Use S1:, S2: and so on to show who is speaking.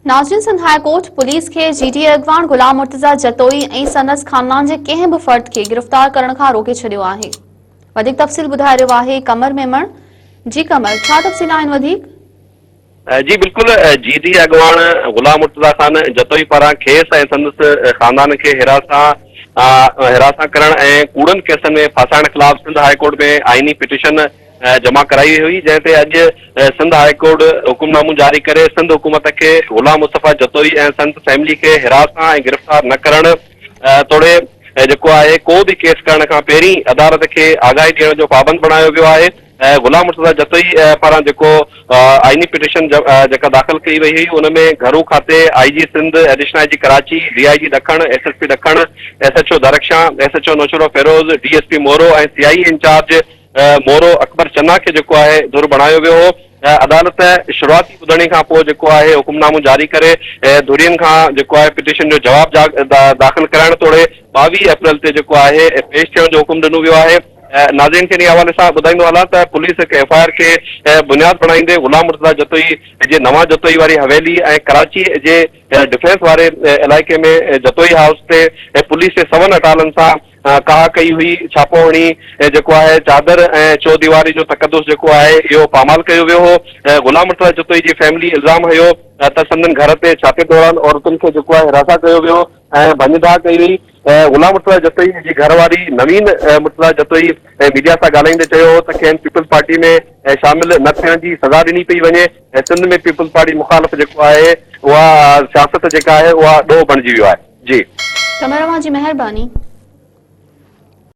S1: ناظرين Sindh high court police کي جي ڊي اي اڳواڻ غلام مرتضيٰ جتوئي ۽ سندس خاندان جي ڪنهن به فرد کي گرفتار ڪرڻ کان روڪي ڇڏيو آهي. وڌيڪ تفصيل ٻڌائي رهيو آهي قمر ميمڻ. جي قمر ڇا تفصيل آهن وڌيڪ؟
S2: جي بلڪل جي ڊي اي اڳواڻ غلام مرتضيٰ خان جتوئي پاران کيس ۽ سندس خاندان کي هراسان هراسان ڪرڻ ۽ ڪوڙن ڪيسن ۾ ڦاسائڻ خلاف سنڌ هاء ڪورٽ ۾ آئيني پٽيشن جمع ڪرائي وئي هئي، جنهن تي اڄ سنڌ هاء ڪورٽ حڪم نامو جاري ڪري سنڌ حڪومت کي غلام مصطفيٰ جتوئي ۽ سندس فيملي کي هراسان ۽ گرفتار نه ڪرڻ توڙي جيڪو آهي ڪو به ڪيس ڪرڻ کان پهرين عدالت کي آگاهي ڏيڻ جو پابند بڻايو ويو آهي. غلام مرتضيٰ جتوئي پاران جيڪو آئيني پٽيشن جيڪا داخل ڪئي وئي هئي ان ۾ گهرو کاتي، I G Sindh, additional I G Karachi, D I جي ڏکڻ، ايس ايس پي ڏکڻ، S H O Darakhshan, S H O Naushahro Feroze, D S P Moro ۽ C I A incharge Moro Akbar Channa کي جيڪو آهي ڌر بڻايو ويو هو. عدالت شروعاتي ٻڌڻي کان پوء جيڪو آهي حڪم نامو جاري ڪري ڌرين کان جيڪو آهي پٽيشن جو جواب داخل ڪرائڻ توڙي 22 اپريل تي جيڪو آهي پيش ٿيڻ جو حڪم ڏنو ويو آهي. ناظرين کي انهي حوالي سان ٻڌائيندو هلان ته پوليس هڪ ايف I R کي بنياد بڻائيندي غلام مرتضيٰ جتوئي جي نوان جتوئي واري حويلي ۽ ڪراچي جي ڊفينس واري علائقي ۾ جتوئي هائوس تي پوليس جي سون اٽالن سان ڪاهه ڪئي هئي، ڇاپو هڻي جيڪو آهي چادر ۽ چوديواري جو تقدس جيڪو آهي اهو پامال ڪيو ويو هو. غلام مرتضيٰ جتوئي جي فيملي الزام هنيو ته سندن گهر تي ڇاپي دوران عورتن کي جيڪو آهي هراسان ڪيو ويو ۽ ڀڃ ڊاهه ڪئي وئي. غلام مرتضيٰ جتوئي جي گهر واري نوين مرتضيٰ جتوئي ميڊيا سان ڳالهائيندي چيو هو ته کين پيپلز پارٽي ۾ شامل نه ٿيڻ جي سزا ڏني پئي وڃي ۽ سنڌ ۾ پيپلز پارٽي مخالف جيڪو آهي اها سياست جيڪا آهي اها ڏوهه بڻجي ويو آهي. جي.
S1: قمر اوهان جي مهرباني.